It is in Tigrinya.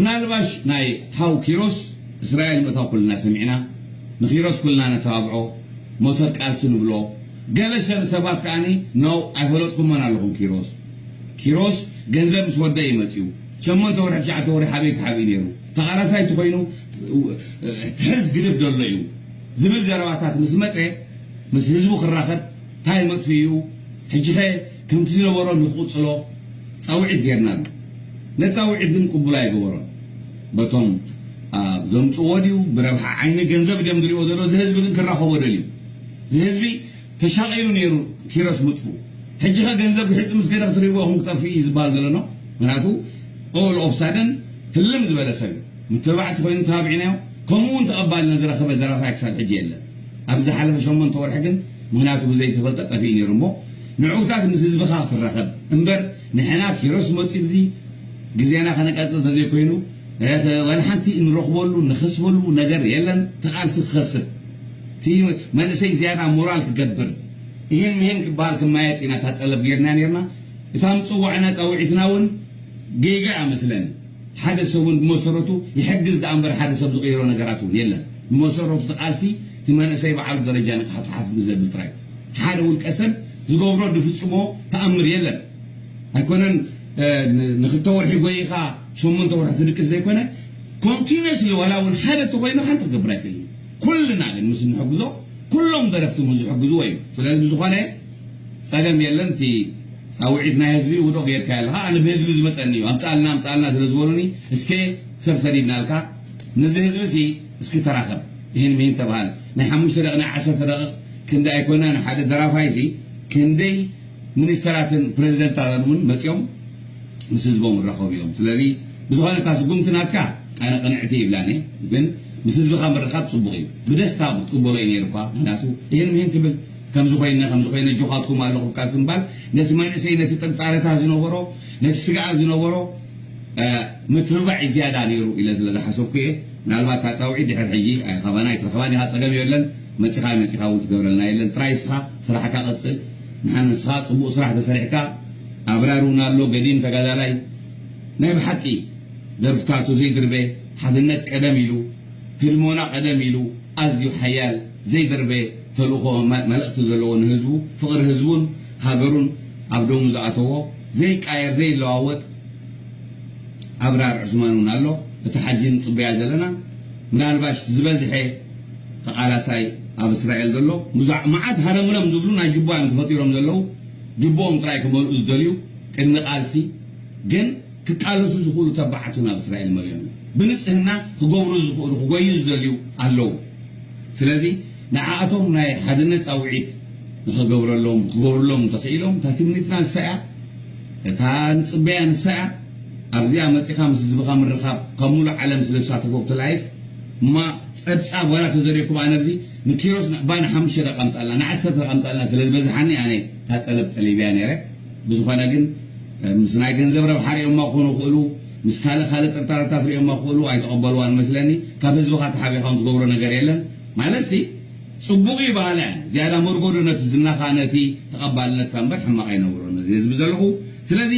ምናልባሽ ናይ ሓው ኪሮስ እስራኤል ምእታው ኩልና ሰሚዕና፣ ንኪሮስ ኩልና ነተባብዖ፣ ሞተር ቃልሲ ንብሎ። ገለ ሸር ሰባት ከኣኒ፣ "ኖ፣ ኣይፈለጥኩሞን ኣለኹም ኪሮስ። ኪሮስ ገንዘብ ምስ ወደ እዩ መጺኡ። ሸሞንተ ወርሒ፣ ትሽዓተ ወርሒ ሓበይ ተሓቢኡ ነይሩ። ተቓላሳይ እንተኾይኑ፣ ትሕዝ ግድፍ ዘሎ እዩ" ዝብል ዘረባታት ምስ መጸ፣ ምስ ህዝቡ ክራኸብ፣ እንታይ መጥፍኡ እዩ? ሕጂኸ ከምቲ ዝነበሮ ንክቕጽሎ ጻውዒት ጌርናሉ። ነቲ ጻውዒት ግን ቅቡል ኣይገበሮን። በቶም፣ አ፣ ዘምጽዎ ድዩ፣ ብረብሓ ዓይኒ ገንዘብ ድዮም ዝሪኦ ዘሎ፣ እዚ ህዝቢ ግን ክራኸቦ ደልዩ። እዚ ህዝቢ ተሻቒሉ ነይሩ ኪሮስ ምጥፍኡ። ሕጂ ኸ ገንዘብ ክሕጡ ምስ ከደ ክትሪእዎ ኢኹም ክጠፍእ እዩ ዝበሃል ዘሎ ነው። ምኽንያቱ all of sudden ህልም ዝበለ ሰብ እዩ። ምትብባዕ እንተኾይኑ ተባቢዕናዮ፣ ከምኡ እውን ተቐባልነት ዝረኸበ ደራፋይ ክሳብ ሕጂ የለን። ኣብ ዝሓለፈ ሸሞንተ ወርሒ ግን፣ ምኽንያቱ ብዘይተፈልጠ ጠፊኡ ነይሩ እሞ፣ ንዕኡታት ምስ ህዝብኻ ክትራኸብ እምበር፣ ንሕና ኪሮስ መፂኡ ብዚ ግዜና ከነቃፅል እንተዘይኮይኑ፣ እ፣ ዋላ ሓንቲ እንረኽበሉ፣ ንኸስበሉ ነገር የለን። ተቓልሲ ክኸስብ፣ እቲ መንእሰይ ዝያዳ ሞራል ክገብር፣ ይህን ምሂን ክበሃል ክማየጥ ኢና እታ ጠለብ ጌርና ነርና። እታ ምጽዋዕና ጻውዒትና እውን ጌጋ እያ መስለኒ። ሓደ ሰብ እውን ብመሰረቱ ይሕግዝ ደኣ እምበር ሓደ ሰብ ዝቕይሮ ነገራት እውን የለን። ብመሰረቱ እቲ ቃልሲ እቲ መንእሰይ ባዕሉ ደረጃ ንቕሓቱ ሓፍ ብዘብል ጥራይ። ሓደ ውልቀ ሰብ ዝገብሮ ዝፍጽሞ ተኣምር የለን። ኣይኮነን፣ እ፣ ን-፣ ንክልተ ወርሒ ጎይኻ ሸሞንተ ወርሒ ትድቅስ ዘይኮነ፣ ኮንቲኒየስሊ ዋላ እውን ሓደ እንተኾይኑ ሓንቲ ክገብር ኣይክእልን እዩ። ኩልና ግን ምስ እንሕግዞ፣ ኩሎም ደረፍቲ እውን ዝሕግዝዎ እዩ። ስለዚ ብዝኾነ ጸገም የለን። እቲ ጻውዒት ናይ ህዝቢ ውዱቕ ጌርካ ኣለኻ። ኣነ ብህዝቢ ዝመጸኒ እዩ። ኣምጻልና፣ ኣምጻልና ስለ ዝበሉኒ፣ እስከ ሰብ ሰዲድናልካ፣ ነዚ ህዝቢ ሲ እስኪ ተራኸብ። ይህን ምሂን ተባሃል። ናይ ሓሙሽተ ደቂቕ፣ ናይ ዓሰርተ ደቂቕ ክንዲ ኣይኮና፣ ንሓደ ደራፋይ ሲ ክንደይ ሚኒስተራትን ፕረዚደንታትን እውን መጺኦም ምስ ህዝቦም ይራኸቡ እዮም። ስለዚ ብዝኾነ እታ ስጉምቲ ናትካ ኣነ ቅንዕቲ ይብላን እየ፣ ግን ምስ ህዝብኻ ምርኻብ ጽቡቕ እዩ። ብደስታ ክትቅበሎ እዩ ነይሩ እኳ፣ ምኽንያቱ ይህን ምሂን ትብል፣ ከምዚ ኮይነ፣ ከምዚ ኮይነ፣ ኣጆኻትኩም ኣለኹም ካብ ዝምባል ነቲ መንእሰይ፣ ነቲ ጥርጣረታት ዝነበሮ፣ ነቲ ስግኣት ዝነበሮ፣ እ፣ ምትብባዕ እዩ ዝያዳ ነይሩ ኢለ ስለ ዝሓሰብኩ እየ። ምናልባት እታ ጻውዒት ድሕር ሕጂ፣ እ፣ ካባና ኣይትረኸባን ኢኻ፣ ጸገም የለን። መጺኻ መጺኻ እውን ትገብረልና የለን። ጥራይ እስኻ ስራሕካ ቀጽል። ንሓን ንስኻ ጽቡቕ ስራሕ ተሰሪሕካ፣ ኣብራር እውን ኣሎ፣ ገዲም ተጋዳላይ። ናይ ብሓቂ ደርፍታቱ ዘይድርበ፣ ሓድነት ቀደም ኢሉ፣ ህድሞና ቀደም ኢሉ፣ ኣዝዩ ሓያል ዘይድርበ ተልእኾ መ-፣ መልእኽቲ ዘለዎ፣ ንህዝቡ፣ ፍቕሪ ህዝቡን ሃገሩን ኣብ ደሙ ዝኣተዎ፣ ዘይቃየር ዘይለዋወጥ ኣብራር ዑስማን እውን ኣሎ። እቲ ሓጂ ንጽበያ ዘለና፣ ምናልባሽ ዝበዝሐ ተቓላሳይ ኣብ እስራኤል ዘሎ፣ ብዙ መዓት ሃረምረም ዝብሉ ናይ ጅቦ እዮም ተፈጢሮም ዘለዉ። ጅቦኦም ጥራይ ክመልኡ ዝደልዩ፣ ቅድሚ ቃልሲ ግን ክቃለሱ ዝኽእሉ ተባዓት እውን ኣብ እስራኤል መሊኦም እዮም። ብንጽህና ክገብሩ ዝኽእሉ፣ ክጎዩ ዝደልዩ ኣለዉ። ስለዚ ንዓኣቶም ናይ ሓድነት ጻውዒት ንኽገብረሎም፣ ክገብሩሎም እንተኽኢሎም፣ እታ ትምኒትና ንሳ እያ፣ እታ ንጽበያ ንሳ እያ። ኣብዚኣ መጺኻ ምስ ህዝብኻ ምርኻብ፣ ካብ ሙሉእ ዓለም ስለ ዝሳተፎ ኣብቲ ላይፍ፣ እማ ጸብጻብ ዋላ ተዘሪእኩም፣ ኣነ ኣብዚ ንኪሮስ ባና ሓሙሽተ ደቂቕ ኣምጻልና፣ ንዓሰርተ ደቂቕ ኣምጻልና ስለ ዝበዝሓኒ፣ ኣነ እታ ጠለብ ጠሊብያ ነይረ። ብዝኾነ ግን፣ ምስ ናይ ገንዘብ ረብሓ ሪኦማ ክኾኑ ይኽእሉ፣ ምስ ካልእ ካልእ ጥርጣረታት ሪኦማ ክኽእሉ፣ ኣይተቐበልዋን መስለኒ። ካብ ህዝብኻ ተሓቢኻ እውን ትገብሮ ነገር የለን። ማለትሲ፣ ጽቡቕ እዩ በሃሊ እየ። ዝያዳ መርጎዶ ነቲ ዝናኻ፣ ነቲ ተቐባልነትካ እምበር ሕማቕ ኣይነብሮን ነዚ ህዝቢ ዘለኹ። ስለዚ፣